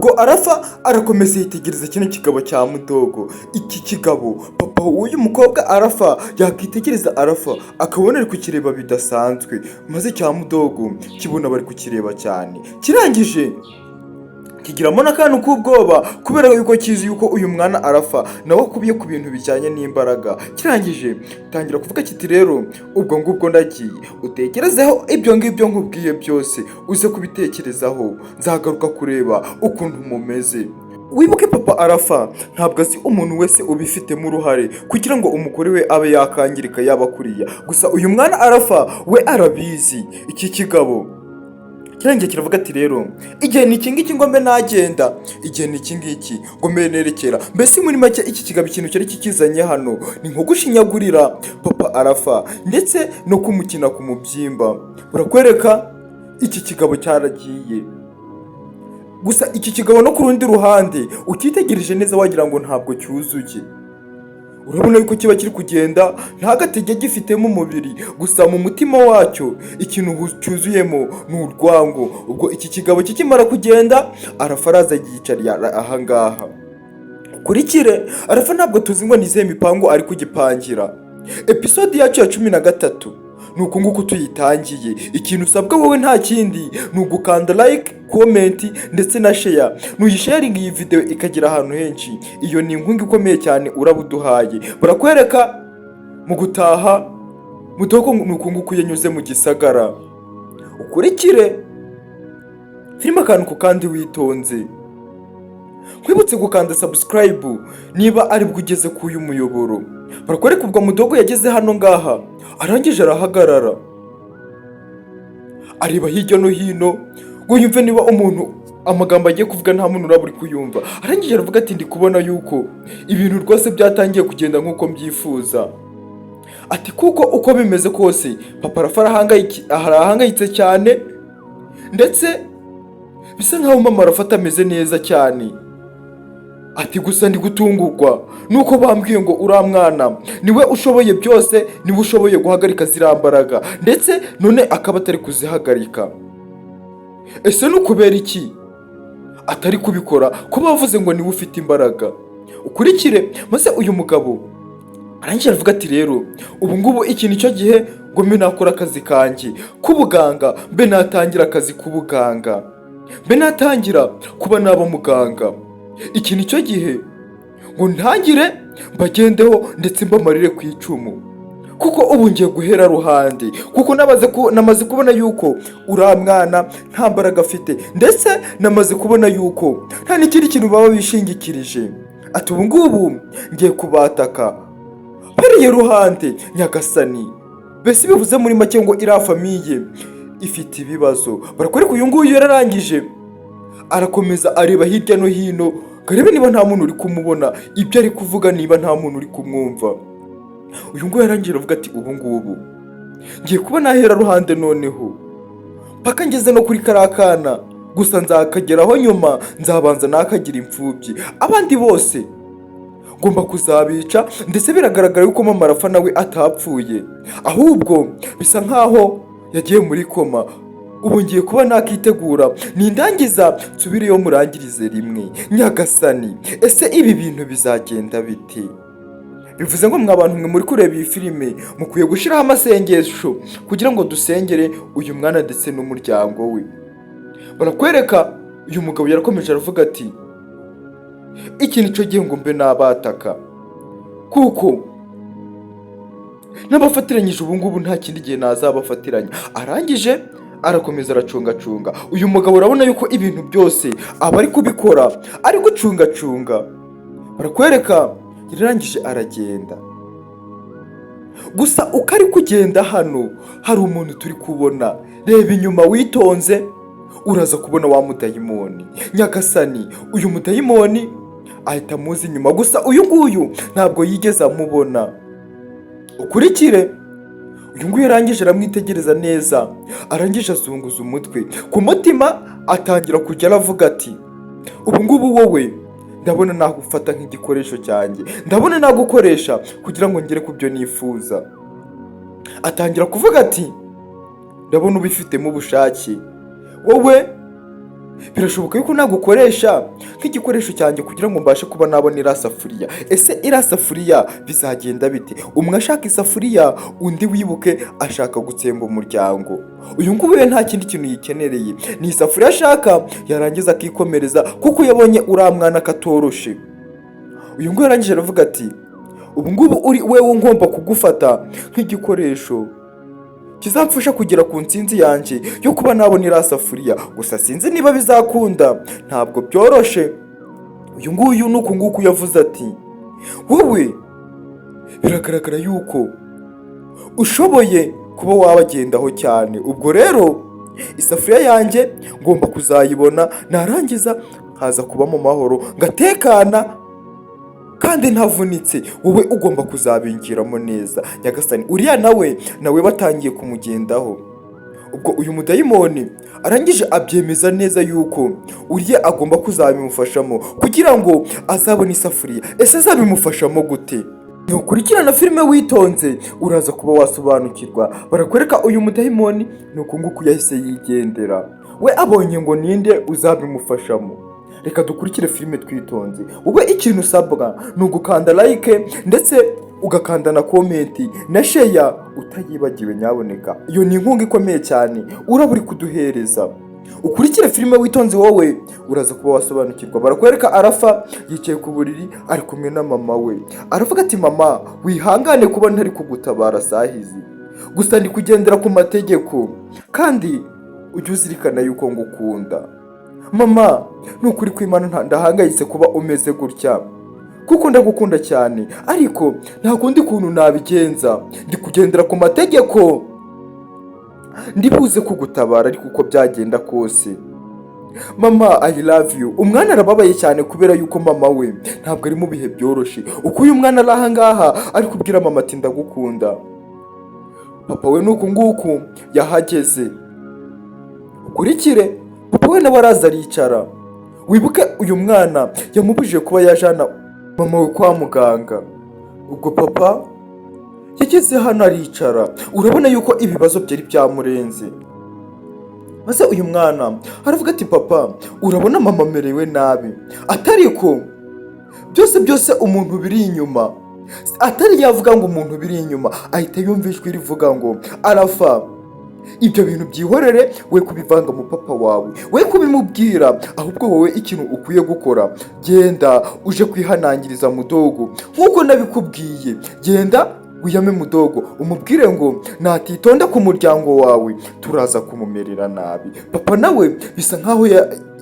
Ubwo Arafa arakomeza yitegereza kino kigabo cya Mudogo. Iki kigabo, papa w'uyu mukobwa Arafa, yakitegereza Arafa akabona ari kukireba bidasanzwe, maze cya Mudogo kibona bari kukireba cyane, kirangije kigiramo n'akantu k'ubwoba kubera yuko kizi yuko uyu mwana Arafa nawe akubiye ku bintu bijyanye n'imbaraga. Kirangije tangira kuvuga kiti: "Rero ubwo ngubwo ndagiye, utekerezeho ibyo ngibyo nkubwiye byose, uze kubitekerezaho, nzagaruka kureba ukuntu mumeze." Wibuke, papa Arafa ntabwo azi umuntu wese ubifitemo uruhare kugira ngo umugore we abe yakangirika yaba kuriya. Gusa uyu mwana Arafa we arabizi. Iki kigabo kirangiye kiravuga ati: "Rero igihe ni iki ngiki ngo mbe nagenda, igihe ni iki ngiki ngo mbe nerekera." Mbese muri make, iki kigabo ikintu cyari kikizanye hano ni nko gushinyagurira papa Arafa ndetse no kumukina ku mubyimba. Burakwereka iki kigabo cyaragiye. Gusa iki kigabo no ku rundi ruhande utitegereje neza wagira ngo ntabwo cyuzuye. Urabona yuko kiba kiri kugenda nta gatege gifitemo umubiri, gusa mu mutima wacyo ikintu cyuzuyemo ni urwango. Ubwo iki kigabo kikimara kugenda, Arafa araza yiyicariye ahangaha. Ukurikire Arafa, ntabwo tuzi ngo ni izihe mipango ari kugipangira. Episode yacu ya 13 ni uku nguku tuyitangiye. Ikintu usabwa wowe nta kindi, ni ugukanda like, comment ndetse na share. Nuyisharinga iyi video ikagera ahantu henshi, iyo ni inkunga ikomeye cyane uraba uduhaye. Barakwereka mu gutaha Mutoko, ni uku nguku yanyuze mu gisagara. Ukurikire filime akantu ku kandi witonze. Nkwibutse gukanda subscribe niba aribwo ugeze ku uyu muyoboro. Barakwereka ubwo Mudogo yageze hano ngaha, arangije arahagarara, areba hirya no hino ngo yumve niba umuntu amagambo agiye kuvuga nta muntu uraba uri kuyumva. Arangije aravuga ati: "Ndi kubona yuko ibintu rwose byatangiye kugenda nk'uko mbyifuza." Ati: "Kuko uko bimeze kose papa Arafa arahangayitse cyane, ndetse bisa nkaho mama Arafa atameze neza cyane." Ati: "Gusa ndi gutungurwa nuko bambwiye ngo uriya mwana niwe ushoboye byose, niwe ushoboye guhagarika ziriya mbaraga, ndetse none akaba atari kuzihagarika. Ese ni ukubera iki atari kubikora, ko bavuze ngo niwe ufite imbaraga?" Ukurikire. Maze uyu mugabo arangije aravuga ati: "Rero ubu ngubu iki nicyo gihe ngo mbe nakora akazi kanjye k'ubuganga, mbe natangira akazi k'ubuganga, mbe natangira kuba naba muganga. Iki nicyo gihe ngo ntangire mbagendeho ndetse mbamarire ku icumu, kuko ubu ngiye guhera ruhande, kuko namaze kubona yuko uriya mwana nta mbaraga afite, ndetse namaze kubona yuko nta n'ikindi kintu baba bishingikirije." Ati: "Ubu ngubu ngiye kubataka mpereye ruhande." Nyagasani! Mbese bivuze muri make ngo iriya famille ifite ibibazo. Barakwereka uyu nguyu yararangije arakomeza areba hirya no hino ngo arebe niba nta muntu uri kumubona, ibyo ari kuvuga niba nta muntu uri kumwumva. Uyu nguyu yarangije aravuga ati: "Ubu ngubu ngiye kuba nahera ruhande noneho mpaka ngeze no kuri kariya kana. Gusa nzakageraho nyuma, nzabanza nakagira imfubyi, abandi bose ngomba kuzabica. Ndetse biragaragara yuko mama Arafa nawe atapfuye, ahubwo bisa nkaho yagiye muri koma. Ubu ngiye kuba nakitegura, nindangiza nsubireyo murangirize rimwe." Nyagasani! Ese ibi bintu bizagenda bite? Bivuze ngo mwa bantu mwe muri kureba iyi filime, mukwiye gushyiraho amasengesho kugira ngo dusengere uyu mwana ndetse n'umuryango we. Barakwereka uyu mugabo yarakomeje aravuga ati: "Iki nicyo gihe ngo mbe nabataka, kuko n'abafatiranyije ubu ngubu nta kindi gihe nazabafatiranya." Arangije arakomeza aracungacunga. Uyu mugabo urabona yuko ibintu byose aba ari kubikora ari gucungacunga. Barakwereka yarangije aragenda. Gusa uko ari kugenda hano hari umuntu turi kubona. Reba inyuma witonze, uraza kubona wa mudayimoni. Nyagasani! Uyu mudayimoni ahita amuza inyuma, gusa uyu nguyu ntabwo yigeze amubona. Ukurikire, uyu nguyu yarangije aramwitegereza neza, arangije azunguza umutwe. Ku mutima atangira kujya aravuga ati: "Ubu ngubu wowe ndabona nagufata nk'igikoresho cyanjye, ndabona nagukoresha kugira ngo ngere ku byo nifuza." Atangira kuvuga ati: "Ndabona ubifitemo ubushake wowe." Birashoboka yuko nagukoresha nk'igikoresho cyanjye kugira ngo mbashe kuba nabona iriya safuriya. Ese iriya safuriya bizagenda bite? Umwe ashaka isafuriya, undi wibuke ashaka gutsemba umuryango. Uyu nguyu we nta kindi kintu yikenereye, ni isafuriya ashaka, yarangiza akikomereza, kuko yabonye uriya mwana katoroshe. Uyu nguyu yarangije aravuga ati: "Ubu ngubu uri wewe ngomba kugufata nk'igikoresho kizamfasha kugera ku ntsinzi yanjye yo kuba nabona iriya safuriya. Gusa sinzi niba bizakunda, ntabwo byoroshe." Uyu nguyu ni uku nguku yavuze ati: "Wowe biragaragara yuko ushoboye kuba wabagendaho cyane. Ubwo rero isafuriya yanjye ngomba kuzayibona, narangiza nkaza kuba mu mahoro, ngatekana kandi ntavunitse. Wowe ugomba kuzabingiramo neza." Nyagasani, uriya nawe batangiye kumugendaho. Ubwo uyu mudayimoni arangije abyemeza neza yuko uriya agomba kuzabimufashamo kugira ngo azabone isafuriya. Ese azabimufashamo gute? Nukurikirana filime witonze, uraza kuba wasobanukirwa. Barakwereka uyu mudayimoni ni uku nguku yahise yigendera, we abonye ngo ninde uzabimufashamo. Reka dukurikire filime twitonze. Wowe ikintu usabwa ni ugukanda like, ndetse ugakanda na comment na share utayibagiwe nyaboneka. Iyo ni inkunga ikomeye cyane uraba uri kuduhereza. Ukurikire filime witonze, wowe uraza kuba wasobanukirwa. Barakwereka Arafa yicaye ku buriri ari kumwe na mama we. Aravuga ati: "Mama, wihangane kuba ntari kugutabara sahizi, gusa ndi kugendera ku mategeko, kandi ujye uzirikana yuko ngukunda. Mama, ni ukuri kw'Imana ndahangayitse kuba umeze gutya, kuko ndagukunda cyane, ariko nta kundi kuntu nabigenza. Ndi kugendera ku mategeko. Ndibuze kugutabara ariko uko byagenda kose. Mama, I love you." Umwana arababaye cyane kubera yuko mama we ntabwo ari mu bihe byoroshye. Uko uyu mwana ari ahangaha ari kubwira mama ati: "Ndagukunda." Papa we ni uku nguku yahageze. Ukurikire, papa we nawe araza aricara. Wibuke uyu mwana yamubujije kuba yajana mama we kwa muganga. Ubwo papa yageze hano aricara, urabona yuko ibibazo byari byamurenze. Maze uyu mwana aravuga ati: "Papa, urabona mama amerewe nabi." Atari ko byose byose umuntu biri inyuma, atari yavuga ngo umuntu biri inyuma, ahita yumva ijwi rivuga ngo: "Arafa, ibyo bintu byihorere, we kubivanga mu papa wawe, we kubimubwira. Ahubwo wowe ikintu ukwiye gukora, genda uje kwihanangiriza mudogo nk'uko nabikubwiye. Genda wiyame mudogo, umubwire ngo natitonda ku muryango wawe turaza kumumerera nabi." Papa nawe bisa nkaho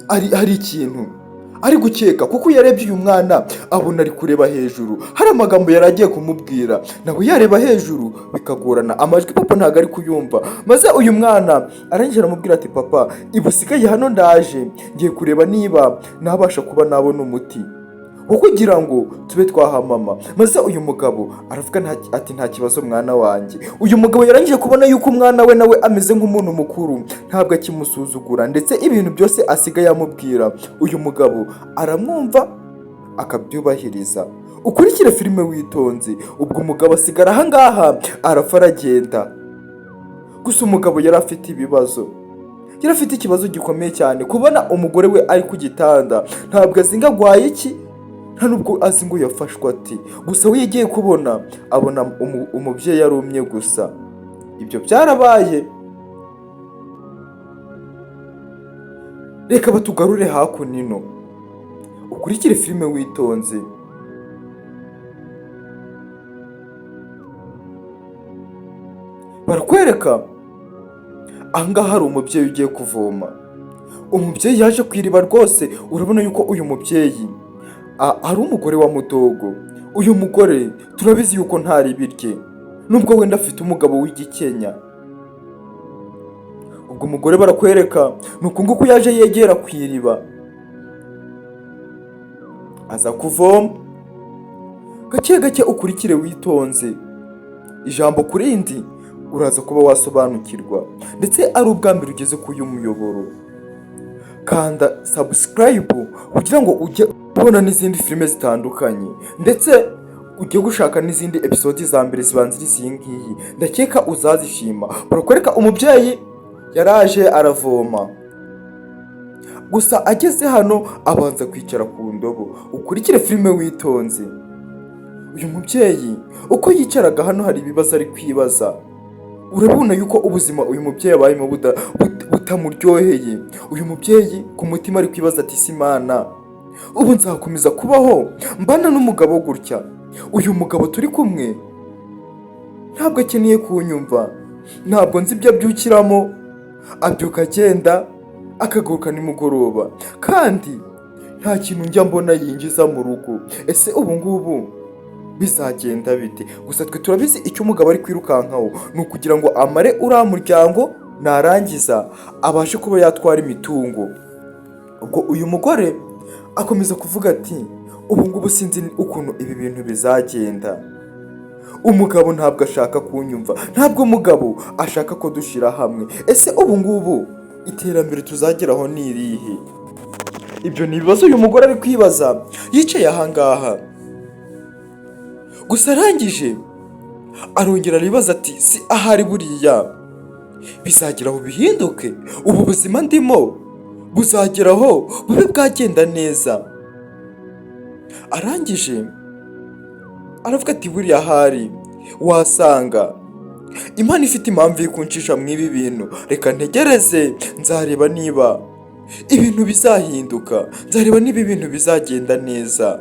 hari ikintu ari gukeka, kuko iyo yarebye uyu mwana abona ari kureba hejuru. Hari amagambo yari agiye kumubwira, nawe yareba hejuru bikagorana, amajwi papa ntabwo ari kuyumva. Maze uyu mwana arangije aramubwira ati: "Papa, ibusigaye hano, ndaje, ngiye kureba niba nabasha kuba nabona umuti wo kugira ngo tube twahamama." Maze uyu mugabo aravuga ati: "Nta kibazo, mwana wanjye." Uyu mugabo yarangije kubona yuko umwana we nawe ameze nk'umuntu mukuru, ntabwo akimusuzugura, ndetse ibintu byose asigaye amubwira uyu mugabo aramwumva akabyubahiriza. Ukurikire filime witonze. Ubwo umugabo asigara ahangaha, arapfa aragenda. Gusa umugabo yari afite ibibazo, yari afite ikibazo gikomeye cyane, kubona umugore we ari ku gitanda, ntabwo azi ngo agwaye iki, nta nubwo azi ngo yafashwe ati. Gusa we yagiye kubona abona umubyeyi arumye. Gusa ibyo byarabaye. Reka batugarure hakuno, ukurikire filime witonze. Barakwereka ahangaha hari umubyeyi ugiye kuvoma. Umubyeyi yaje ku iriba rwose. Urabona yuko uyu mubyeyi ari umugore wa mudogo. Uyu mugore turabizi yuko nta ribi rye, nubwo wenda afite umugabo w'igikenya. Ubwo umugore barakwereka ni uku nguku yaje yegera ku iriba, aza kuvoma gake gake. Ukurikire witonze, ijambo ku rindi, uraza kuba wasobanukirwa. Ndetse ari ubwa mbere ugeze ku uyu muyoboro, kanda subscribe kugira ngo ujye ubona n'izindi filime zitandukanye, ndetse ujye gushaka n'izindi episode za mbere zibanziriza iyi ngiyi, ndakeka uzazishima. Barakwereka umubyeyi yaraje aravoma. Gusa ageze hano abanza kwicara ku ndobo. Ukurikire filime witonze. Uyu mubyeyi uko yicaraga hano hari ibibazo ari kwibaza. Urabona yuko ubuzima uyu mubyeyi abayemo butamuryoheye. Uyu mubyeyi ku mutima ari kwibaza ati: "Si Imana, ubu nzakomeza kubaho mbana n'umugabo gutya? Uyu mugabo turi kumwe ntabwo akeneye kunyumva, ntabwo nzi ibyo abyukiramo, abyuka agenda akagaruka nimugoroba, kandi nta kintu njya mbona yinjiza mu rugo. Ese ubu ngubu bizagenda bite?" Gusa twe turabizi, icyo umugabo ari kwirukankaho ni ukugira ngo amare uriya muryango, narangiza abashe kuba yatwara imitungo. Ubwo uyu mugore akomeza kuvuga ati: "Ubu ngubu sinzi ukuntu ibi bintu bizagenda. Umugabo ntabwo ashaka kunyumva, ntabwo umugabo ashaka ko dushyira hamwe. Ese ubu ngubu iterambere tuzageraho ni irihe?" Ibyo ni ibibazo uyu mugore ari kwibaza yicaye ahangaha. Gusa arangije arongera aribaza ati: "Si ahari buriya bizagera aho bihinduke? Ubu buzima ndimo buzageraho bube bwagenda neza?" Arangije aravuga ati: "Buriya ahari wasanga Imana ifite impamvu yo kuncisha mu ibi bintu. Reka ntegereze, nzareba niba ibintu bizahinduka, nzareba niba ibintu bizagenda neza."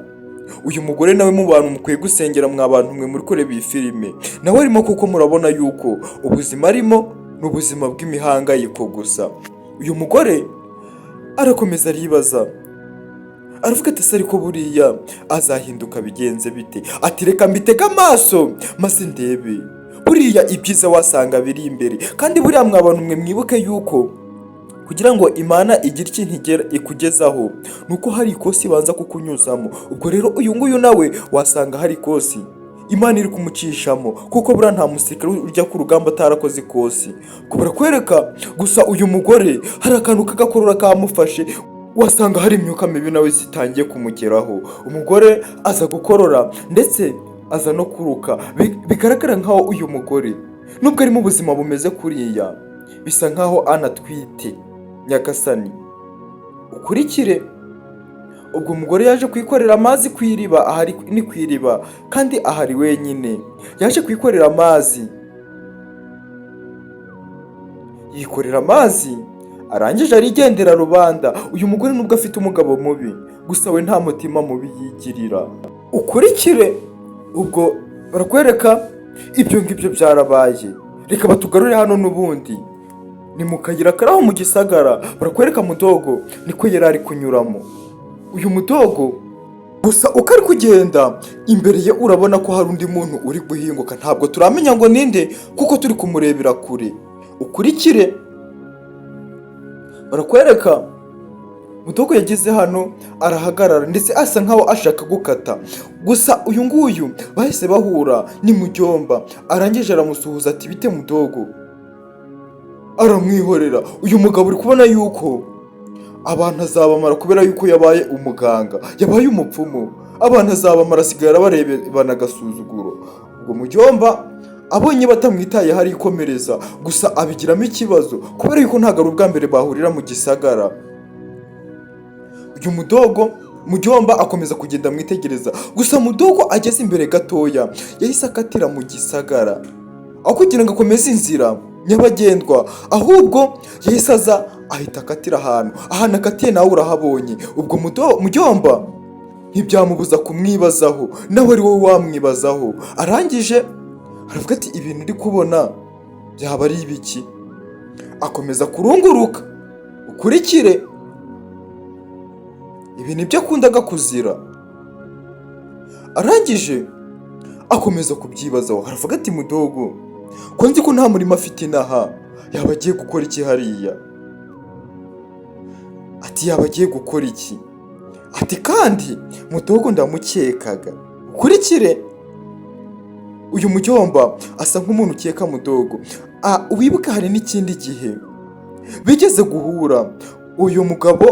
Uyu mugore nawe mu bantu mukwiye gusengera, mwa bantu mwe muri kureba iyi filime, nawe arimo, kuko murabona yuko ubuzima arimo ni ubuzima bw'imihangayiko. Gusa uyu mugore arakomeza aribaza, aravuga ati: "Ese ariko buriya azahinduka bigenze bite?" Ati: "Reka mbitege amaso maze ndebe, buriya ibyiza wasanga biri imbere." Kandi buriya mwa bantu mwe, mwibuke yuko kugira ngo Imana igire ikintu ikugezaho ni uko hari ikosi ibanza kukunyuzamo. Ubwo rero uyu nguyu nawe wasanga hari ikosi Imana iri kumucishamo, kuko buriya nta musirikare ujya ku rugamba atarakoze ikosi. Ubwo barakwereka gusa uyu mugore hari akantu k'agakorora kamufashe, wasanga hari imyuka mibi nawe zitangiye kumugeraho. Umugore aza gukorora ndetse aza no kuruka. Bigaragara nkaho uyu mugore nubwo ari mu buzima bumeze kuriya, bisa nkaho anatwite. Nyagasani, ukurikire. Ubwo umugore yaje kwikorera amazi ku iriba. Ahari ni ku iriba kandi ahari wenyine. Yaje kwikorera amazi, yikorera amazi, arangije arigendera. Rubanda, uyu mugore nubwo afite umugabo mubi, gusa we nta mutima mubi yigirira. Ukurikire. Ubwo barakwereka ibyo ngibyo byarabaye. Reka batugarure hano n'ubundi ni mu kayira kari aho mu gisagara. Barakwereka mudogo niko yari ari kunyuramo. Uyu mudogo gusa uko ari kugenda, imbere ye urabona ko hari undi muntu uri guhinguka. Ntabwo turamenya ngo ninde kuko turi kumurebera kure. Ukurikire. Barakwereka mudogo yageze hano arahagarara, ndetse asa nkaho ashaka gukata. Gusa uyu nguyu bahise bahura ni mujyomba. Arangije aramusuhuza ati: "Bite mudogo?" Aramwihorera. Uyu mugabo uri kubona yuko abantu azabamara, kubera yuko yabaye umuganga, yabaye umupfumu, abantu azabamara, asigaye arabarebana agasuzuguro. Ubwo mujyomba abonye batamwitaye harikomereza. Gusa abigiramo ikibazo kubera yuko ntabwo ari ubwa mbere bahurira mu gisagara. Uyu mudogo mujyomba akomeza kugenda amwitegereza. Gusa mudogo ageze imbere gatoya yahise akatira mu gisagara. Aho kugira ngo akomeze inzira nyabagendwa, ahubwo yahise aza ahita akatira ahantu. Ahantu akatiye nawe urahabonye. Ubwo mujyomba ntibyamubuza kumwibazaho, nawe ari wowe wamwibazaho. Arangije aravuga ati: "Ibintu uri kubona byaba ari ibiki?" Akomeza kurunguruka. Ukurikire, ibi nibyo akundaga kuzira. Arangije akomeza kubyibazaho, aravuga ati: "Mudogo ko nzi ko nta murimo afite inaha, yaba agiye gukora iki hariya?" Ati: "Yaba agiye gukora iki?" Ati: "Kandi mudogo ndamukekaga." Ukurikire, uyu mujyomba asa nk'umuntu ukeka mudogo. Wibuke hari n'ikindi gihe bigeze guhura. Uyu mugabo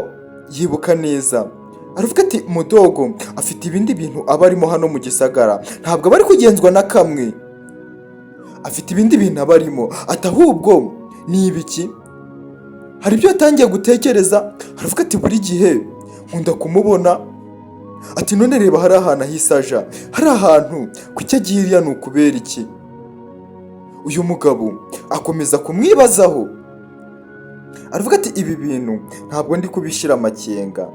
yibuka neza, aravuga ati: "Mudogo afite ibindi bintu aba arimo hano mu gisagara, ntabwo aba ari kugenzwa na kamwe, afite ibindi bintu aba arimo." Ati: "Ahubwo ni ibiki?" Hari ibyo yatangiye gutekereza, aravuga ati: "Buri gihe nkunda kumubona." Ati: "None reba, hari ahantu ahise aja, hari ahantu kuki agiye iriya, ni ukubera iki?" Uyu mugabo akomeza kumwibazaho, aravuga ati: "Ibi bintu ntabwo ndi kubishyira amakenga."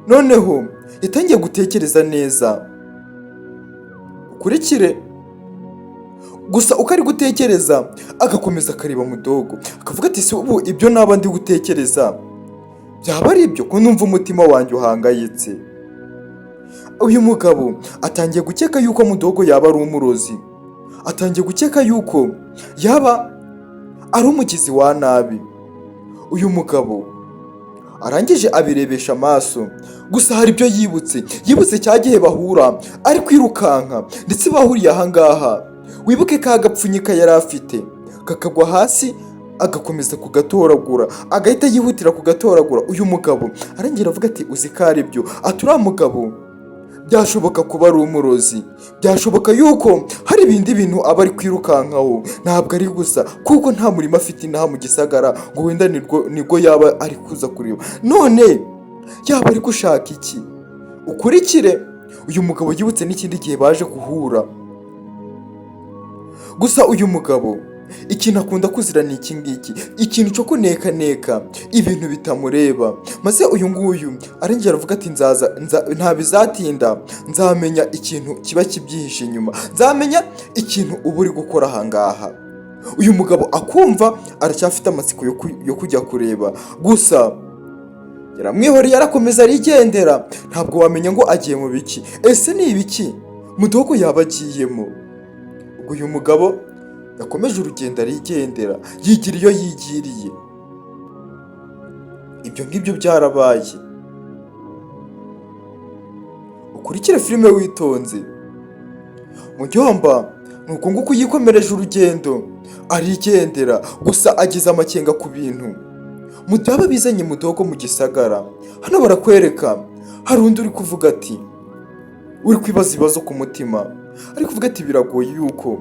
Noneho yatangiye gutekereza neza, ukurikire gusa uko ari gutekereza, agakomeza akareba mudogo, akavuga ati: "Si ubu ibyo naba ndi gutekereza byaba ari ibyo, ko numva umutima wanjye uhangayitse?" Uyu mugabo atangiye gukeka yuko mudogo yaba ari umurozi, atangiye gukeka yuko yaba ari umugizi wa nabi. Uyu mugabo arangije abirebesha amaso gusa. Hari ibyo yibutse, yibutse cya gihe bahura ari kwirukanka, ndetse bahuriye ahangaha. Wibuke ka gapfunyika yari afite kakagwa hasi, agakomeza kugatoragura, agahita yihutira kugatoragura. Uyu mugabo arangira avuga ati: "Uzi ko ari byo?" Ati: "Uriya mugabo byashoboka kuba ari umurozi, byashoboka yuko hari ibindi bintu aba ari kwirukankaho, ntabwo ari gusa kuko nta murimo afite inaha mu gisagara ngo wenda nibwo yaba ari kuza kureba. None yaba ari gushaka iki?" Ukurikire, uyu mugabo yibutse n'ikindi gihe baje guhura. Gusa uyu mugabo ikintu akunda kuzira ni iki ngiki, ikintu cyo kunekaneka ibintu bitamureba. Maze uyu nguyu arengera aravuga ati: "Nzaza nta bizatinda, nzamenya ikintu kiba kibyihishe inyuma, nzamenya ikintu uba uri gukora ahangaha." Uyu mugabo akumva aracyafite amatsiko yo kujya kureba. Gusa yaramwihoreye, arakomeza arigendera. Ntabwo wamenya ngo agiye mu biki. Ese ni ibiki mudogo yaba agiyemo? Ubwo uyu mugabo yakomeje urugendo, arigendera, yigira iyo yigiriye. Ibyo ngibyo byarabaye. Ukurikire filime witonze. Mujyomba ni uku nguku yikomereje urugendo, arigendera. Gusa agize amakenga ku bintu mu byaba bizanye mudogo mu gisagara. Hano barakwereka hari undi uri kuvuga ati, uri kwibaza ibibazo ku mutima, ari kuvuga ati: "Biragoye yuko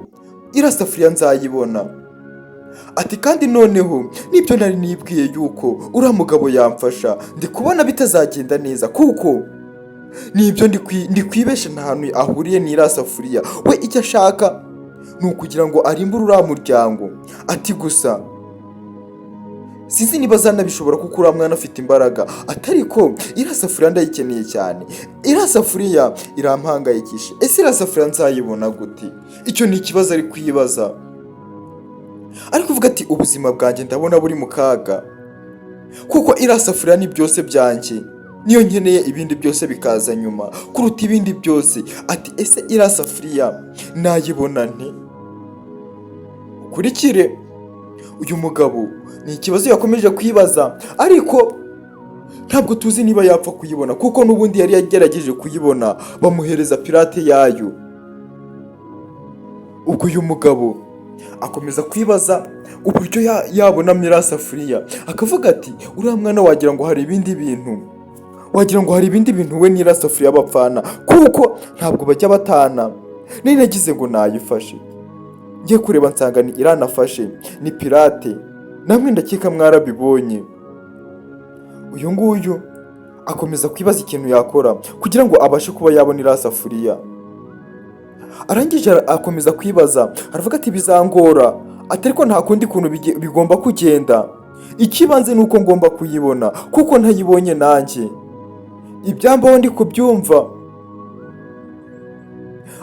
iriya safuriya nzayibona." Ati: "Kandi noneho nibyo nari nibwiye yuko uriya mugabo yamfasha, ndi kubona bitazagenda neza, kuko nibyo ndi kwibesha, nta hantu ahuriye n'iriya safuriya. We icyo ashaka ni ukugira ngo arimbure uriya muryango." Ati: "Gusa sinzi niba azanabishobora, kuko uriya mwana afite imbaraga." Atari ko iriya safuriya ndayikeneye cyane, iriya safuriya irampangayikisha. Ese iriya safuriya nzayibona gute? Icyo ni ikibazo ari kwibaza. Ari kuvuga ati: "Ubuzima bwanjye ndabona buri mu kaga, kuko iriya safuriya ni byose byanjye, niyo nkeneye, ibindi byose bikaza nyuma kuruta ibindi byose." Ati: "Ese iriya safuriya nayibona nte?" Ukurikire, uyu mugabo ni ikibazo yakomeje kwibaza, ariko ntabwo tuzi niba yapfa kuyibona, kuko n'ubundi yari yagerageje kuyibona bamuhereza pirate yayo. Ubwo uyu mugabo akomeza kwibaza uburyo yabonamo iriya safuriya, akavuga ati: "Uriya mwana wagira ngo hari ibindi bintu, wagira ngo hari ibindi bintu we n'iriya safuriya bapfana, kuko ntabwo bajya batana. Nari nagize ngo nayifashe, ngiye kureba nsanga ni iranafashe, ni pirate." Namwe ndakeka mwarabibonye. Uyu nguyu akomeza kwibaza ikintu yakora kugira ngo abashe kuba yabona iriya safuriya. Arangije akomeza kwibaza, aravuga ati: "Bizangora." Ati: "Ariko nta kundi kuntu bigomba kugenda. Ikibanze ni uko ngomba kuyibona, kuko ntayibonye nanjye ibyambaho ndi kubyumva."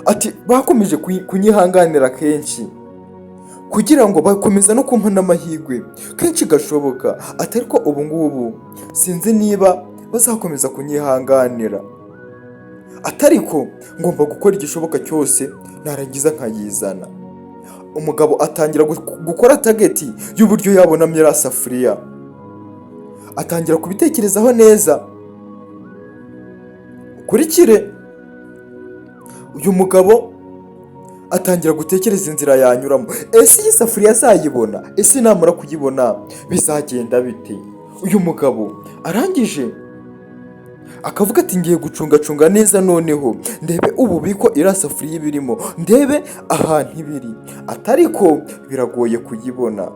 Ati: "Bakomeje kunyihanganira kenshi kugira ngo bakomeza no kumpa n'amahirwe kenshi gashoboka." Ati: "Ariko ubu ngubu sinzi niba bazakomeza kunyihanganira." Ati: "Ariko ngomba gukora igishoboka cyose, narangiza nkayizana." Umugabo atangira gukora target y'uburyo yabonamo iriya safuriya, atangira kubitekerezaho neza. Ukurikire, uyu mugabo atangira gutekereza inzira yanyuramo. Ese iyi safuriya azayibona? Ese namara kuyibona bizagenda bite? Uyu mugabo arangije akavuga ati: "Ngiye gucungacunga neza, noneho ndebe ububiko iriya safuriya iba irimo, ndebe ahantu ibiri." Atari ko biragoye kuyibona.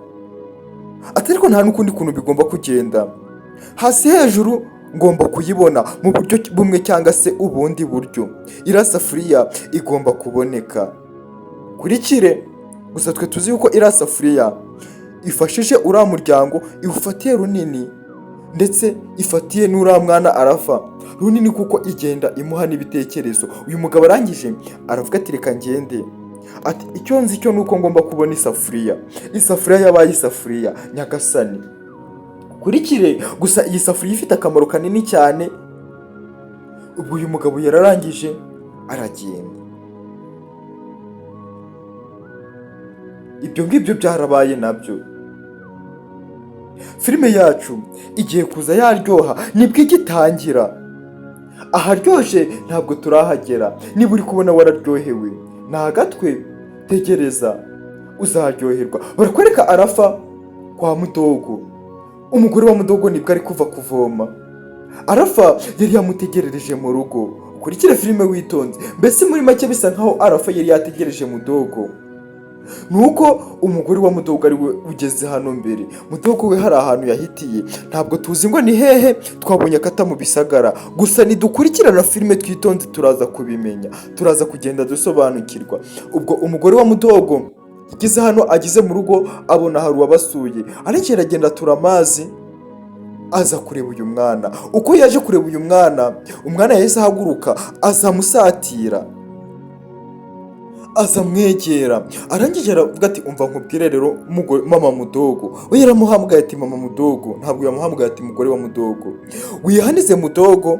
Ati ariko nta n'ukundi kuntu bigomba kugenda, hasi hejuru ngomba kuyibona mu buryo bumwe cyangwa se ubundi buryo, iriya safuriya igomba kuboneka. Kurikire gusa, twe tuzi yuko iriya safuriya ifashije uriya muryango, iwufatiye runini, ndetse ifatiye n'uriya mwana Arafa runini, kuko igenda imuha n'ibitekerezo. Uyu mugabo arangije aravuga ati reka ngende. Ati icyo nzi cyo ni uko ngomba kubona isafuriya. Isafuriya yabaye isafuriya, nyagasani. Kurikire gusa, iyi safuriya ifite akamaro kanini cyane. Ubwo uyu mugabo yararangije aragenda. Ibyo ngibyo byarabaye nabyo. Filime yacu igiye kuza yaryoha, nibwo igitangira. Aharyoshye ntabwo turahagera. Niba uri kubona wararyohewe ni agatwe, tegereza uzaryoherwa. Barakwereka Arafa kwa Mudogo. Umugore wa Mudogo nibwo ari kuva kuvoma. Arafa yari yamutegerereje mu rugo. Ukurikire filime witonze. Mbese muri make bisa nkaho Arafa yari yategereje Mudogo, nuko umugore wa Mudogo ari we ugeze hano mbere. Mudogo we hari ahantu yahitiye, ntabwo tuzi ngo ni hehe, twabonye akata mu bisagara. Gusa nidukurikirana filime twitonze turaza kubimenya, turaza kugenda dusobanukirwa. Ubwo umugore wa Mudogo yageze hano, ageze mu rugo abona hari uwabasuye, ariko aragenda atura amazi aza kureba uyu mwana. Uko yaje kureba uyu mwana, umwana yahise ahaguruka aza amusatira, aza amwegera. Arangije aravuga ati umva nkubwire rero mama Mudogo. We yaramuhamagaye ati mama Mudogo, ntabwo yamuhamagaye ati mugore wa Mudogo. Wihanize Mudogo,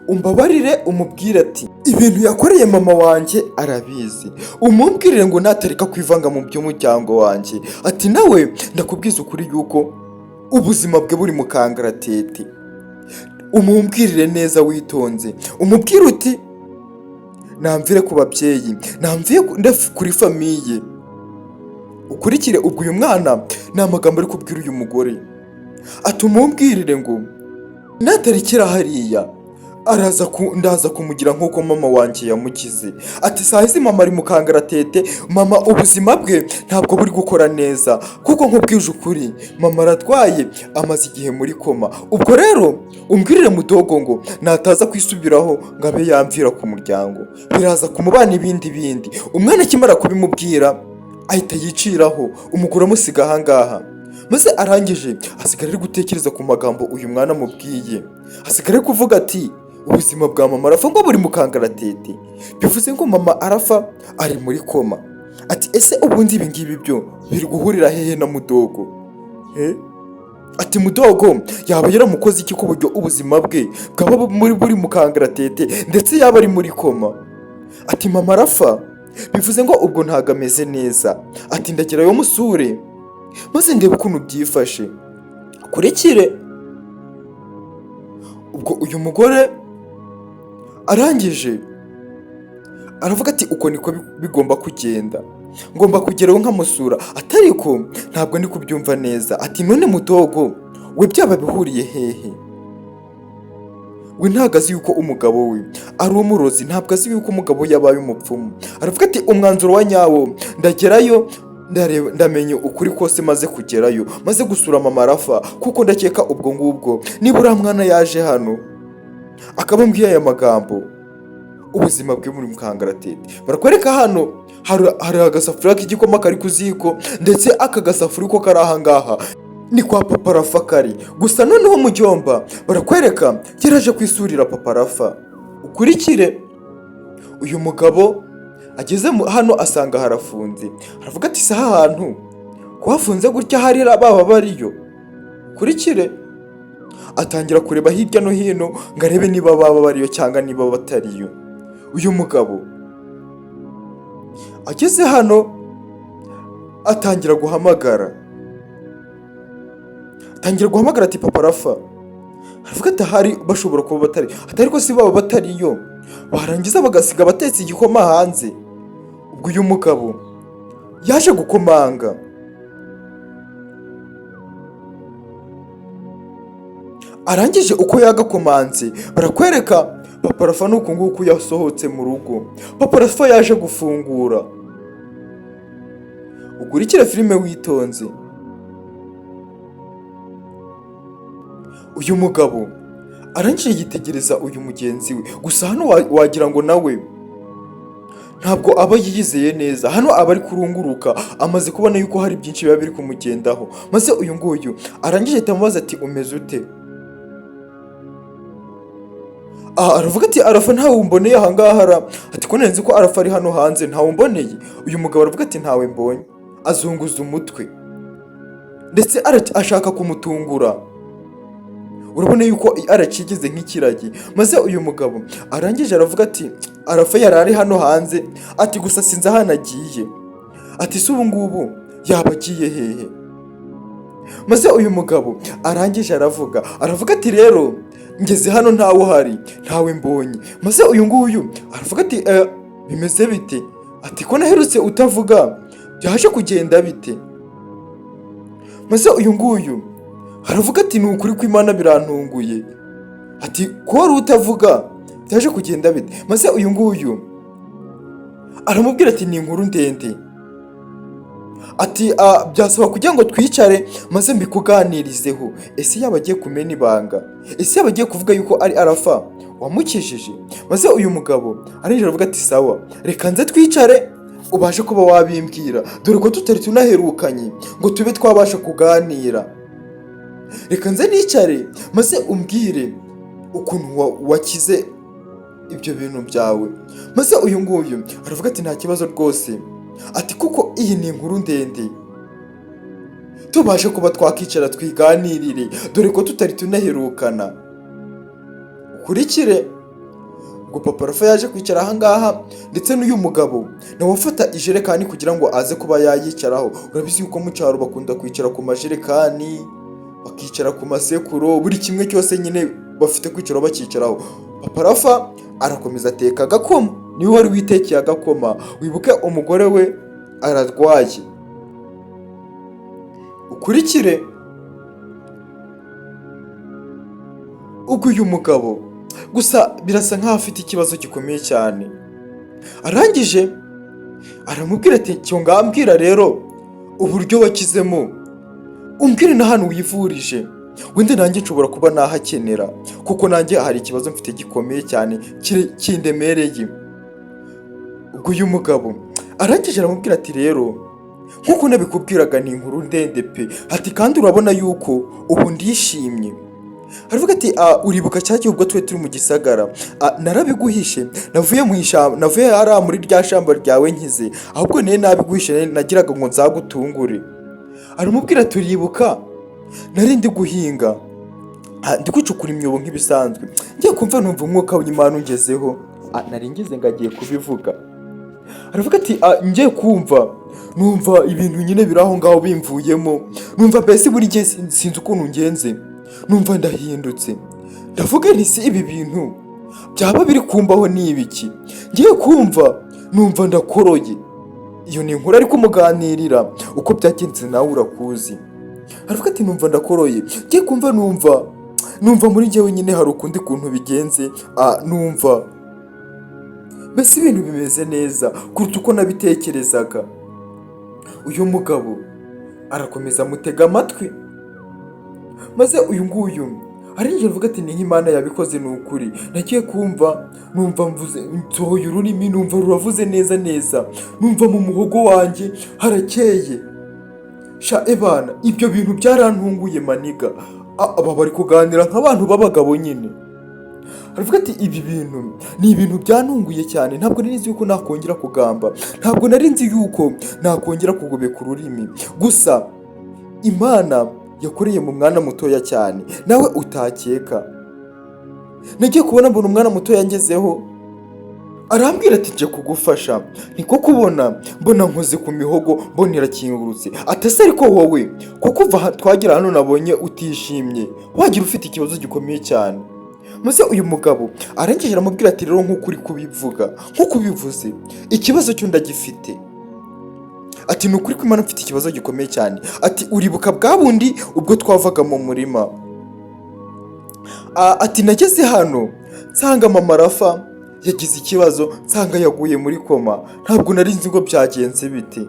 umbabarire, umubwire ati ibintu yakoreye mama wanjye arabizi, umubwirire ngo natareka kwivanga mu by'umuryango wanjye, ati nawe ndakubwiza ukuri yuko ubuzima bwe buri mu kangaratete. Umubwirire neza witonze, umubwire uti namvire ku babyeyi, namvire kuri famille. Ukurikire, ubwo uyu mwana ni amagambo ari kubwira uyu mugore, ati umubwirire ngo natarekera hariya araza ndaza kumugira nk'uko mama wanjye yamugize. Ati saa hizi mama ari mu kangaratete, mama ubuzima bwe ntabwo buri gukora neza, kuko nkubwije ukuri mama aratwaye, amaze igihe muri koma. Ubwo rero umbwirire Mudogo ngo nataza kwisubiraho ngo abe yamvira ku muryango, biraza kumubana ibindi bindi. Umwana akimara kubimubwira ahita yiciraho, umugore amusiga ahangaha. Maze arangije asigara ari gutekereza ku magambo uyu mwana amubwiye, asigara ari kuvuga ati ubuzima bwa mama Arafa ngo buri mu kangaratete, bivuze ngo mama Arafa ari muri koma. Ati ese ubundi ibi ngibi byo biri guhurira hehe na Mudogo? Ati Mudogo yaba yaramukoze iki ku buryo ubuzima bwe bwaba buri mu kangaratete, ndetse yaba ari muri koma? Ati mama Arafa bivuze ngo ubwo ntabwo ameze neza. Ati ndagerayo musure maze ndebe ukuntu byifashe. Kurikire, ubwo uyu mugore arangije aravuga ati uko niko bigomba kugenda, ngomba kugeraho nkamusura. Atariko ntabwo ndi kubyumva neza. Ati none Mudogo we byaba bihuriye hehe? We ntabwo azi yuko umugabo we ari umurozi, ntabwo azi yuko umugabo we yabaye umupfumu. Aravuga ati umwanzuro wa nyawo ndagerayo ndamenya ukuri kose maze kugerayo, maze gusura mama Arafa, kuko ndakeka ubwo ngubwo niba uriya mwana yaje hano akaba ambwiye aya magambo, ubuzima bwe buri mu kangaratete. Barakwereka hano hari agasafuriya k'igikoma kari ku ziko, ndetse aka gasafuriya uko kari aha ngaha ni kwa papa Rafa kari gusa. Noneho mu cyumba barakwereka yaraje kwisurira papa Rafa. Ukurikire, uyu mugabo ageze hano asanga harafunze, aravuga ati si aha hantu kuhafunze gutya hari baba bariyo? Ukurikire, atangira kureba hirya no hino ngo arebe niba baba bariyo cyangwa niba batariyo. Uyu mugabo ageze hano atangira guhamagara, atangira guhamagara ati papa Rafa. Aravuga ati ahari bashobora kuba batari, atari ko si baba batariyo barangiza bagasiga batetse igikoma hanze. Ubwo uyu mugabo yaje gukomanga, arangije uko yagakomanze barakwereka papa Rafa ni uku nguku yasohotse mu rugo. Papa Rafa yaje gufungura. Ukurikire filime witonze. Uyu mugabo arangije yitegereza uyu mugenzi we. Gusa hano wagira ngo nawe ntabwo aba yiyizeye neza. Hano aba ari kurunguruka, amaze kubona yuko hari byinshi biba biri kumugendaho. Maze uyu nguyu arangije ahita amubaza ati: "Umeze ute?" Aha aravuga ati: "Arafa ntawe umboneye ahangaha ra?" Ati: "Ko nzi ko Arafa ari hano hanze, ntawe umboneye?" Uyu mugabo aravuga ati: "Ntawe mbonye." Azunguza umutwe ndetse ashaka kumutungura. Urabona yuko arakigize nk'ikiragi. Maze uyu mugabo arangije aravuga ati: "Arafa yari ari hano hanze," ati, "gusa sinzi ahantu agiye." Ati: "Se ubu ngubu yaba agiye hehe?" Maze uyu mugabo arangije aravuga ati: "Rero ngeze hano ntawe uhari, ntawe mbonye." Maze uyu nguyu aravuga ati: "Bimeze bite?" Ati: "Ko naherutse utavuga, byaje kugenda bite?" Maze uyu nguyu aravuga ati: "Ni ukuri kw'Imana birantunguye." Ati: "Ko wari utavuga, byaje kugenda bite?" Maze uyu nguyu aramubwira ati: "Ni inkuru ndende." Ati: "Byasaba kugira ngo twicare maze mbikuganirizeho." Ese yaba agiye kumena ibanga? Ese yaba agiye kuvuga yuko ari Arafa wamukijije? Maze uyu mugabo arinjira aravuga ati: "Sawa, reka nze twicare ubashe kuba wabimbwira, dore ko tutari tunaherukanye ngo tube twabasha kuganira. Reka nze nicare maze umbwire ukuntu wakize ibyo bintu byawe." Maze uyu nguyu aravuga ati: "Nta kibazo rwose." Ati: "Kuko iyi ni inkuru ndende, tubashe kuba twakicara twiganirire, dore ko tutari tunaherukana." Ukurikire. Ubwo Papa Rafa yaje kwicara ahangaha, ndetse n'uyu mugabo nawe afata ijerekani kugira ngo aze kuba yayicaraho. Urabizi yuko mu cyaro bakunda kwicara ku majerekani, bakicara ku masekuro, buri kimwe cyose nyine bafite kwicara bakicaraho. Papa Rafa arakomeza ateka agakoma, niwe wari witekeye agakoma. Wibuke umugore we ararwaye. Ukurikire. Ubwo uyu mugabo gusa birasa nkaho afite ikibazo gikomeye cyane. Arangije aramubwira ati: "Cyo ngambwira rero uburyo wakizemo, umbwire na hano wivurije, wenda nanjye nshobora kuba nahakenera, kuko nanjye hari ikibazo mfite gikomeye cyane kindemereye." Ubwo uyu mugabo arangije aramubwira ati: "Rero nk'uko nabikubwiraga, ni inkuru ndende pe." Ati: "Kandi urabona yuko ubu ndishimye." Aravuga ati: "Uribuka cya gihe ubwo twari turi mu gisagara? Narabiguhishe, navuye mu ishyamba, navuye hariya muri rya shamba ryawe nkize, ahubwo nari nabiguhishe, nagiraga ngo nzagutungure." Aramubwira ati: "Uribuka nari ndi guhinga, ndi gucukura imyobo nk'ibisanzwe, ngiye kumva numva umwuka w'Imana ungezeho." Nari ngize ngo agiye kubivuga. Aravuga ati: "Ngiye kumva numva ibintu nyine biri aho ngaho bimvuyemo, numva mbese buri gihe sinzi ukuntu ngenze, numva ndahindutse. Ndavuga nti: si ibi bintu byaba biri kumbaho ni ibiki? Ngiye kumva numva ndakoroye." Iyo ni inkuru ari kumuganirira uko byagenze, nawe urakuzi. Aravuga ati: "Numva ndakoroye, ngiye kumva numva muri njyewe nyine hari ukundi kuntu bigenze, numva mbese ibintu bimeze neza kuruta uko nabitekerezaga." Uyu mugabo arakomeza amutega amatwi. Maze uyu nguyu arinjira avuga ati: "Ni nk'Imana yabikoze, ni ukuri. Nagiye kumva numva mvuze, nsohoye ururimi, numva ruravuze neza neza, numva mu muhogo wanjye harakeye. Sha ebana, ibyo bintu byarantunguye maniga." Aba bari kuganira nk'abantu b'abagabo nyine. Aravuga ati: "Ibi bintu ni ibintu byantunguye cyane. Ntabwo nari nzi yuko nakongera kugamba, ntabwo nari nzi yuko nakongera kugobeka ururimi. Gusa Imana yakoreye mu mwana mutoya cyane nawe utakeka. Nagiye kubona mbona umwana mutoya ngezeho, arambwira ati: 'Nje kugufasha.' Niko kubona mbona nkoze ku mihogo, mbona irakingurutse." Atese ariko wowe, kuko kuva twagera hano nabonye utishimye, wagira ufite ikibazo gikomeye cyane." Maze uyu mugabo arangije aramubwira ati: "Rero nk'uko uri kubivuga, nk'uko ubivuze, ikibazo cyo ndagifite." Ati: "Ni ukuri ko Imana mfite ikibazo gikomeye cyane." Ati: "Uribuka bwa bundi ubwo twavaga mu murima?" Ati: "Nageze hano nsanga mama Rafa yagize ikibazo, nsanga yaguye muri koma. Ntabwo nari nzi ngo byagenze bite,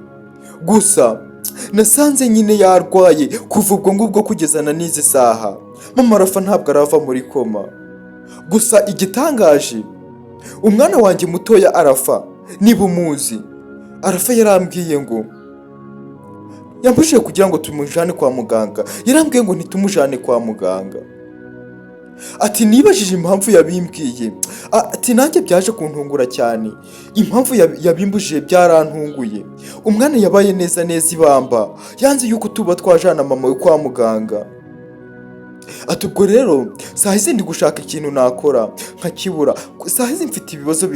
gusa nasanze nyine yarwaye kuva ubwo ngubwo kugeza na n'izi saha." Mama Rafa ntabwo arava muri koma. Gusa igitangaje, umwana wanjye mutoya Arafa, niba umuzi, Arafa yarambwiye ngo yambujije kugira ngo tumujane kwa muganga. Yarambwiye ngo ntitumujane kwa muganga. Ati nibajije impamvu yabimbwiye. Ati nanjye byaje kuntungura cyane. Impamvu yabimbujije byarantunguye. Umwana yabaye neza neza ibamba, yanze yuko tuba twajana mama we kwa muganga. Ati ubwo rero saa hizi ndi gushaka ikintu nakora nkakibura. Saa hizi mfite ibibazo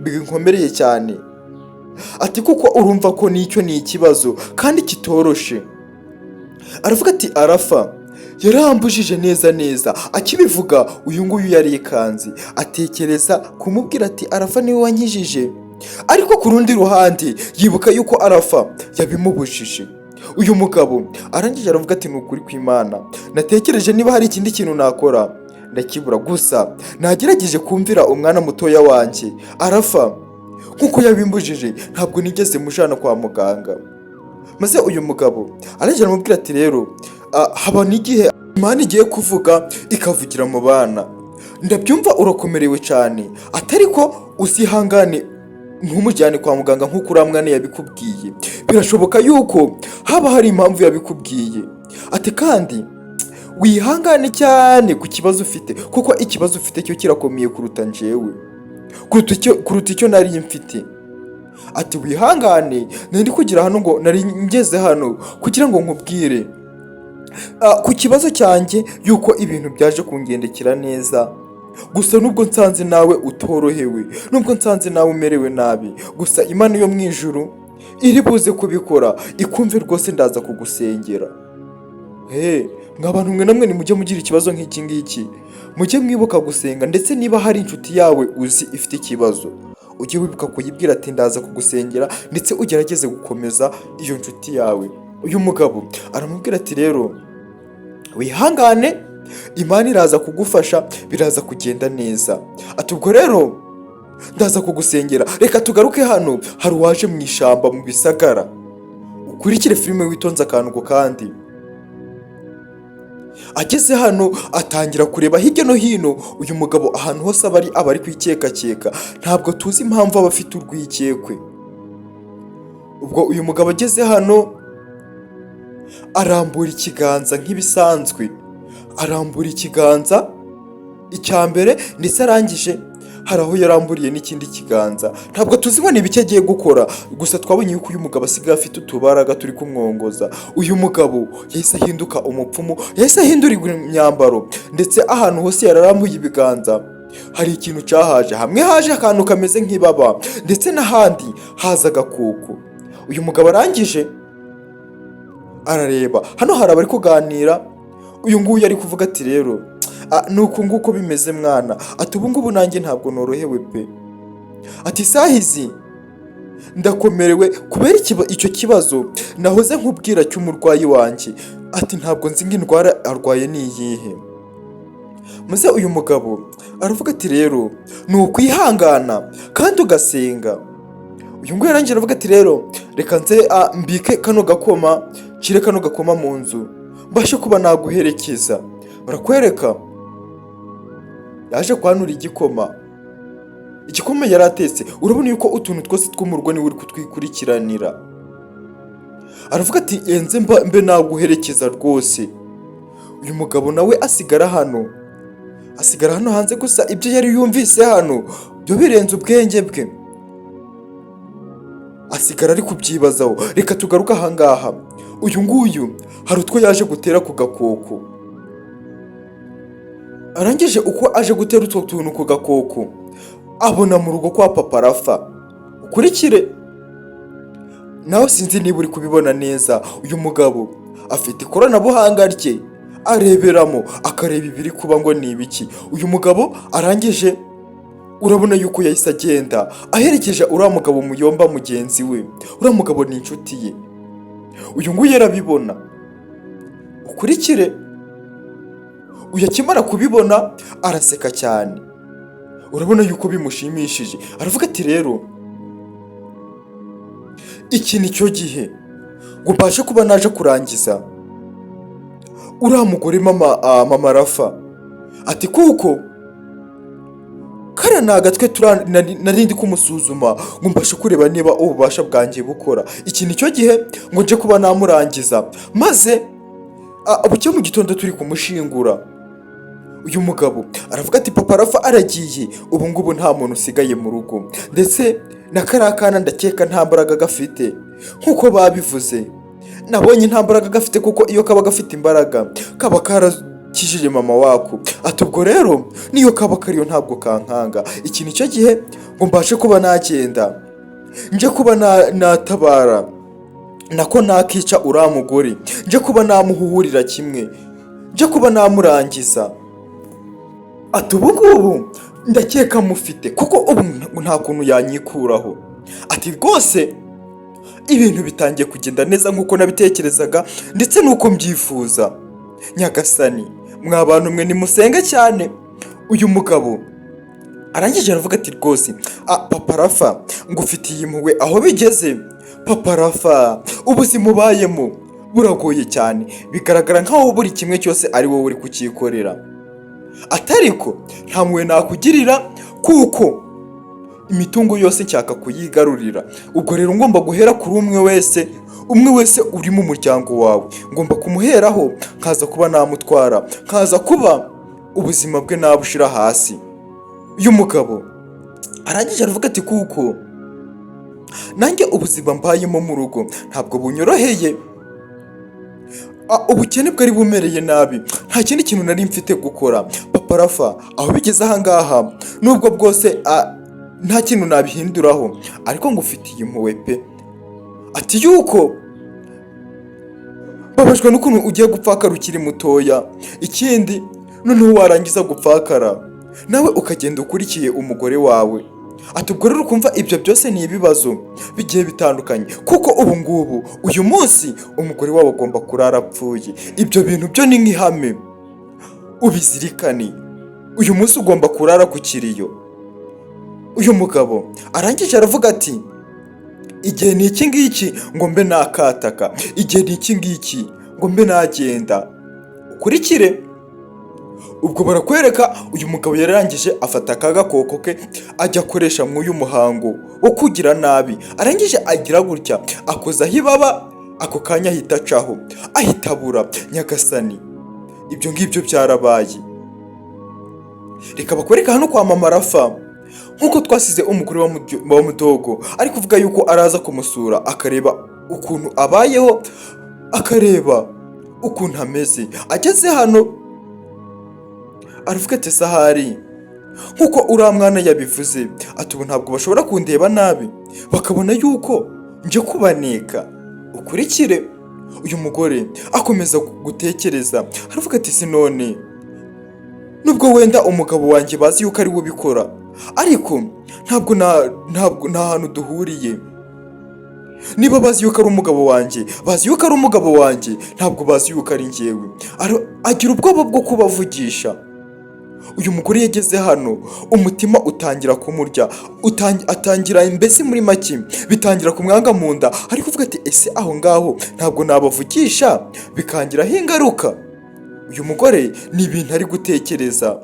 binkomereye cyane. Ati kuko urumva ko nicyo ni ikibazo kandi kitoroshe. Aravuga ati Arafa yarambujije neza neza. Akibivuga, uyu nguyu yarikanze, atekereza kumubwira ati Arafa niwe wankijije, ariko ku rundi ruhande yibuka yuko Arafa yabimubujije. Uyu mugabo arangije aravuga ati ni ukuri kw'Imana, natekereje niba hari ikindi kintu nakora ndakibura. Gusa nagerageje kumvira umwana mutoya wanjye Arafa nk'uko yabimbujije, ntabwo nigeze mujana kwa muganga. Maze uyu mugabo arangije aramubwira ati rero haba n'igihe Imana igiye kuvuga ikavugira mu bana. Ndabyumva urakomerewe cyane, atari ko uzihangane ntumujyane kwa muganga nk'uko uriya mwana yabikubwiye. Birashoboka yuko haba hari impamvu yabikubwiye. Ati kandi wihangane cyane ku kibazo ufite, kuko ikibazo ufite cyo kirakomeye kuruta njyewe, kuruta icyo nari mfite. Ati wihangane, nari kugira hano ngo nari ngeze hano kugira ngo nkubwire ku kibazo cyanjye, yuko ibintu byaje kungendekera neza. Gusa nubwo nsanze nawe utorohewe, nubwo nsanze nawe umerewe nabi, gusa Imana yo mu ijuru iri buze kubikora ikumve rwose. Ndaza kugusengera. He mwa bantu mwe, namwe nimujye mugira ikibazo nk'iki ngiki, mujye mwibuka gusenga. Ndetse niba hari inshuti yawe uzi ifite ikibazo, ujye wibuka kuyibwira ati ndaza kugusengera, ndetse ugerageze gukomeza iyo nshuti yawe. Uyu mugabo aramubwira ati rero wihangane, Imana iraza kugufasha, biraza kugenda neza. Ati ubwo rero ndaza kugusengera. Reka tugaruke hano, hari uwaje mu ishyamba mu bisagara. Ukurikire filime witonze akantu ku kandi. Ageze hano atangira kureba hirya no hino. Uyu mugabo ahantu hose aba ari kwikekakeka. Ntabwo tuzi impamvu aba afite urwikekwe. Ubwo uyu mugabo ageze hano arambura ikiganza nk'ibisanzwe, arambura ikiganza icya mbere, ndetse arangije hari aho yaramburiye n'ikindi kiganza. Ntabwo tuzi ngo ni ibiki agiye gukora. Gusa twabonye yuko uyu mugabo asigaye afite utubaraga turi kumwongoza. Uyu mugabo yahise ahinduka umupfumu, yahise ahindurirwa imyambaro, ndetse ahantu hose yararambuye ibiganza hari ikintu cyahaje. Hamwe haje akantu kameze nk'ibaba, ndetse n'ahandi haza agakoko. Uyu mugabo arangije arareba hano, hari abari kuganira. Uyu nguyu ari kuvuga ati rero ni uku nguko bimeze mwana. Ati ubu ngubu nanjye ntabwo norohewe pe. Ati isaha izi ndakomerewe kubera icyo kibazo nahoze nkubwira cy'umurwayi wanjye. Ati ntabwo nzi ngo indwara arwaye ni iyihe. Maze uyu mugabo aravuga ati rero ni ukwihangana kandi ugasenga. Uyu nguyu yarangira aravuga ati rero reka nze mbike kano gakoma, nshyire kano gakoma mu nzu, mbashe kuba naguherekeza. Barakwereka yaje kwanura igikoma. Igikoma yari atetse, urabona yuko utuntu twose two mu rugo niwe uri kutwikurikiranira. Aravuga ati enze mbe naguherekeza rwose. Uyu mugabo nawe asigara hano hanze. Gusa ibyo yari yumvise hano byo birenze ubwenge bwe, asigara ari kubyibazaho. Reka tugaruke ahangaha. Uyu nguyu hari utwo yaje gutera ku gakoko. Arangije uko aje gutera utwo tuntu ku gakoko, abona mu rugo kwa papa Rafa. Ukurikire nawe, sinzi niba uri kubibona neza. Uyu mugabo afite ikoranabuhanga rye areberamo, akareba ibiri kuba ngo ni ibiki. Uyu mugabo arangije urabona yuko yahise agenda aherekeje uriya mugabo muyomba mugenzi we. Uriya mugabo ni inshuti ye. Uyu nguyu arabibona. Ukurikire, uyu akimara kubibona araseka cyane. Urabona yuko bimushimishije. Aravuga ati rero iki ni cyo gihe ngo mbashe kuba naje kurangiza. Uriya mugore mama Rafa, ati kuko kariya ni agatwe nari ndi kumusuzuma ngo mbashe kureba niba ububasha bwanjye bukora. Iki ni cyo gihe ngo nje kuba namurangiza, maze bucye mu gitondo turi kumushingura. Uyu mugabo aravuga ati: "Papa Rafa aragiye, ubu ngubu nta muntu usigaye mu rugo, ndetse na kariya kana ndakeka nta mbaraga gafite nk'uko babivuze. Nabonye nta mbaraga gafite, kuko iyo kaba gafite imbaraga kaba karakijije mama wako." Ati: "Ubwo rero niyo kaba kariyo ntabwo kankanga. Iki ni cyo gihe ngo mbashe kuba nagenda, nje kuba natabara, nako nakica uriya mugore, nje kuba namuhuhurira kimwe, nje kuba namurangiza." Ati: "Ubu ngubu ndakeka mufite, kuko ubu nta kuntu yanyikuraho." Ati: "Rwose ibintu bitangiye kugenda neza nk'uko nabitekerezaga ndetse n'uko mbyifuza. Nyagasani, mwa bantu mwe, nimusenge cyane." Uyu mugabo arangije aravuga ati: "Rwose Papa Rafa, ngufitiye impuhwe aho bigeze. Papa Rafa, ubuzima ubayemo buragoye cyane, bigaragara nkaho buri kimwe cyose ari wowe uri kucyikorera." Atariko nta mpuhwe nakugirira, kuko imitungo yose nshaka kuyigarurira. Ubwo rero ngomba guhera kuri umwe wese, umwe wese uri mu muryango wawe ngomba kumuheraho, nkaza kuba namutwara, nkaza kuba ubuzima bwe nabushira hasi. Uyu mugabo arangije aravuga ati: "Kuko nanjye ubuzima mbayemo mu rugo ntabwo bunyoroheye. Ubukene bwari bumereye nabi, nta kindi kintu nari mfite gukora. Papa Rafa, aho bigeze ahangaha, nubwo bwose nta kintu nabihinduraho, ariko ngufitiye impuhwe pe." Ati yuko mbabajwe n'ukuntu ugiye gupfakara ukiri mutoya. Ikindi noneho warangiza gupfakara nawe ukagenda ukurikiye umugore wawe. Ati: "Ubwo rero ukumva ibyo byose ni ibibazo bigiye bitandukanye, kuko ubu ngubu uyu munsi umugore wawe agomba kurara apfuye. Ibyo bintu byo ni nk'ihame, ubizirikane, uyu munsi ugomba kurara ku kiriyo." Uyu mugabo arangije aravuga ati: "Igihe ni iki ngiki ngo mbe nakataka, igihe ni iki ngiki ngo mbe nagenda." Ukurikire, ubwo barakwereka uyu mugabo yarangije afata aka gakoko ke ajya akoresha mu uyu muhango wo kugira nabi. Arangije agira gutya akozaho ibaba, ako kanya ahita acaho, ahita abura. Nyagasani, ibyo ngibyo byarabaye. Reka bakwereka hano kwa Mama Rafa, nk'uko twasize umugore wa Mudogo ari kuvuga yuko araza kumusura, akareba ukuntu abayeho, akareba ukuntu ameze. Ageze hano aravuga ati: "Sahari nk'uko uriya mwana yabivuze." Ati: "Ubu ntabwo bashobora kundeba nabi bakabona yuko nje kubaneka." Ukurikire, uyu mugore akomeza gutekereza, aravuga ati: "Si none nubwo wenda umugabo wanjye bazi yuko ari we ubikora, ariko ntabwo nta hantu duhuriye. Niba bazi yuko ari umugabo wanjye, bazi yuko ari umugabo wanjye, ntabwo bazi yuko ari njyewe." Agira ubwoba bwo kubavugisha. Uyu mugore yageze hano umutima utangira kumurya, atangira mbese muri make bitangira kumwanga mu nda, ari kuvuga ati: "Ese aho ngaho ntabwo nabavugisha bikangiraho ingaruka?" Uyu mugore ni ibintu ari gutekereza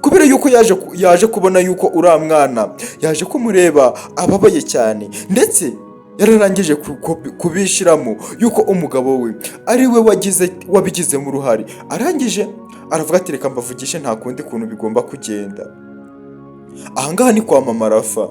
kubera yuko yaje kubona yuko uriya mwana yaje kumureba ababaye cyane, ndetse yararangije kubishiramo yuko umugabo we ari we wabigizemo uruhare. Arangije aravuga ati: "Reka mbavugishe, nta kundi kuntu bigomba kugenda." Ahangaha ni kwa Mama Rafa,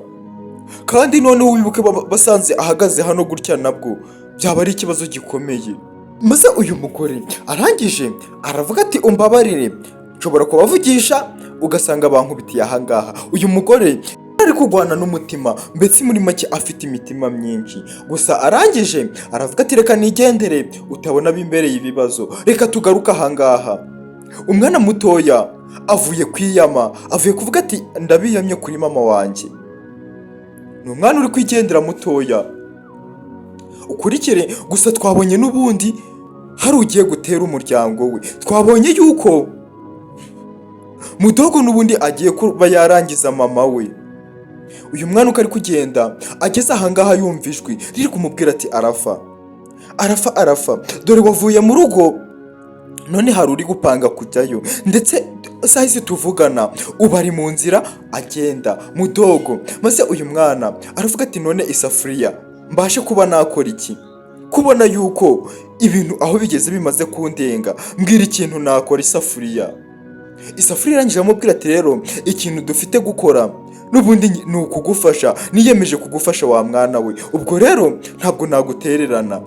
kandi noneho wibuke basanze ahagaze hano gutya, nabwo byaba ari ikibazo gikomeye. Maze uyu mugore arangije aravuga ati: "Umbabarire, nshobora kubavugisha ugasanga bankubitiye ahangaha." Uyu mugore ari kurwana n'umutima, mbese muri make afite imitima myinshi. Gusa arangije aravuga ati: "Reka nigendere utabona bimbereye ibibazo." Reka tugaruke ahangaha. Umwana mutoya avuye kwiyama, avuye kuvuga ati: "Ndabiyamye kuri mama wanjye." Ni umwana uri kwigendera mutoya, ukurikire. Gusa twabonye n'ubundi hari ugiye gutera umuryango we. Twabonye yuko Mudogo n'ubundi agiye kuba yarangiza mama we. Uyu mwana uko ari kugenda, ageze ahangaha yumva ijwi riri kumubwira ati: "Arafa, Arafa, Arafa, dore wavuye mu rugo." None hari uri gupanga kujyayo, ndetse sahise tuvugana ubu ari mu nzira agenda mudogo. Maze uyu mwana aravuga ati: "None isafuriya, mbashe kuba nakora iki, kubona yuko ibintu aho bigeze bimaze kundenga? Mbwira ikintu nakora, isafuriya." Isafuriya irangije amubwira ati: "Rero ikintu dufite gukora n'ubundi ni ukugufasha. Niyemeje kugufasha wa mwana we, ubwo rero ntabwo nagutererana."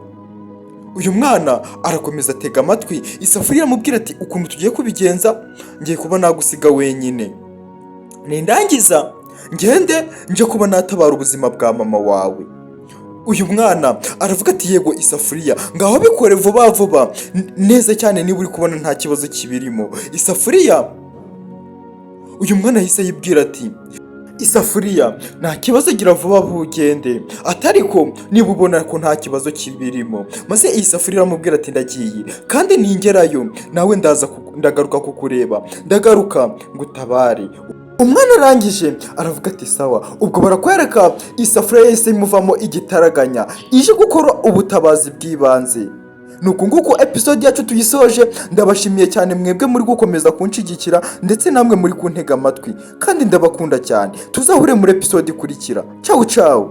Uyu mwana arakomeza atega amatwi. Isafuriya iramubwira ati: "Ukuntu tugiye kubigenza, ngiye kuba nagusiga wenyine, nindangiza ngende nje kuba natabara ubuzima bwa mama wawe." Uyu mwana aravuga ati: "Yego isafuriya, ngaho bikore vuba vuba neza cyane niba uri kubona nta kibazo kibirimo." Isafuriya, uyu mwana yahise yibwira ati: "Isafuriya, nta kibazo, gira vuba bugende, atariko niba ubona ko nta kibazo kibirimo." Maze iyi safuriya iramubwira ati: "Ndagiye, kandi ningerayo nawe ndaza ndagaruka kukureba, ndagaruka ngutabare." Umwana arangije aravuga ati: "Sawa." Ubwo barakwereka isafuriya yahise imuvamo igitaraganya, ije gukora ubutabazi bw'ibanze. Ni uku nguku episode yacu tuyisoje. Ndabashimiye cyane mwebwe muri gukomeza kunshigikira, ndetse namwe muri kuntega amatwi, kandi ndabakunda cyane. Tuzahure muri episode ikurikira. Ciao ciao.